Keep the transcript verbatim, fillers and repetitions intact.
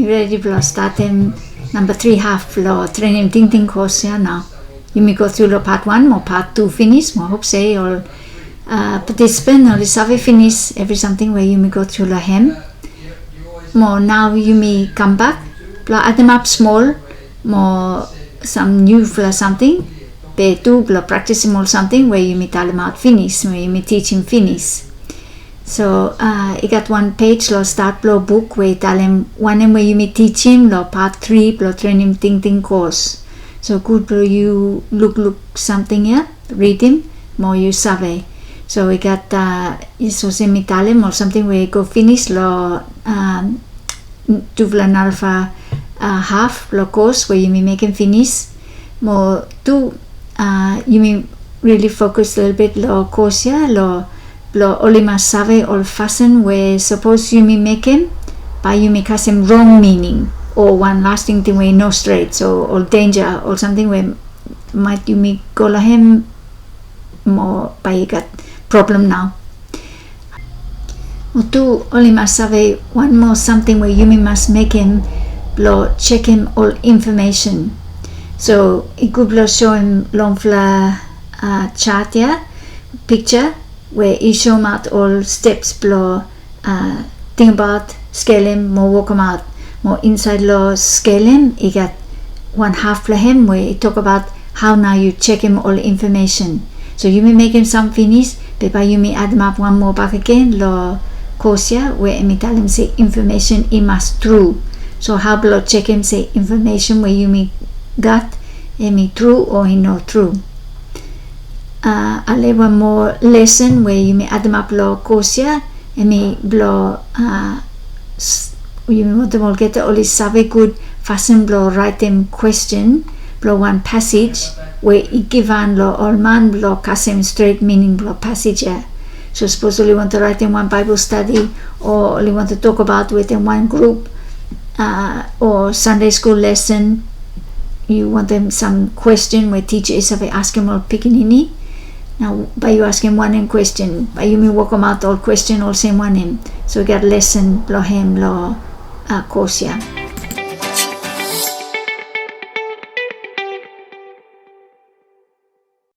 Yu redi blong statem namba tri haf blong trenem tingting kos ya nao. Yumi go tru long pat wan mo pat tu finis mo hop se ol uh, participant oli save finis evri samting we yumi go tru long hem. Mo nao yumi kambak blong ademap smol mo sam niufala samting, be tu blong praktisim ol samting we yumi talemaot finis, we yumi tijim finis. So uh, i gat wan pej long stat blong buk we i talem wanem we yumi tijim long pat tri blong trenem tingting kos. So gud blong yu lukluk samting ya, ridim mo yu save. So i gat uh, yes, olsem mi talem ol samting we i go finis long um, tufala narafala uh, haf blong kos we yumi mekem finis. Mo tu uh, yumi rili fokus lelebet long kos ya long blong oli mas save ol fasin we sapos yumi mekem bae yumi kasem rong mining o wan las tingting we i no stret, so ol denja ol samting we maet yumi go long hem mo bae i gat problem nao. Mo tu oli mas save wan moa samting we yumi mas mekem blong jekem ol infomesen. So i gud blong soem longfala uh, jat ya, pikja we i soemaot ol steps blong uh, tingbaot, skelem mo wokemaot. Mo insaed long skelem i gat wan haf blong hem we i tokbaot hao nao yu jekem ol infomesen. So yumi mekem sam finis, be bae yumi ademap wan moa bakegen long kos ya we hemi talem se infomesen i mas tru. So hao blong jekem se infomesen we yumi gat hemi tru o i no tru. Uh, ale wan moa lesen we yumi ademap long kos ya, hemi blong uh, yumi wantem olgeta oli save gud fasin blong raetem kwesten blong wan pasej we i givhan long ol man blong kasem stret mining blong pasej ya. So sapos oli wantem raetem wan Baebol stadi o oli wantem tokbaot wetem wan grup uh, o Sande skul lesen, yu wantem sam kwesten we tija i save askem ol pikinini. Nao bae yu askem wanem kwesten, bae yumi wokemaot ol kwesten olsem wanem. So i gat lesen blong hem long uh, kos ya.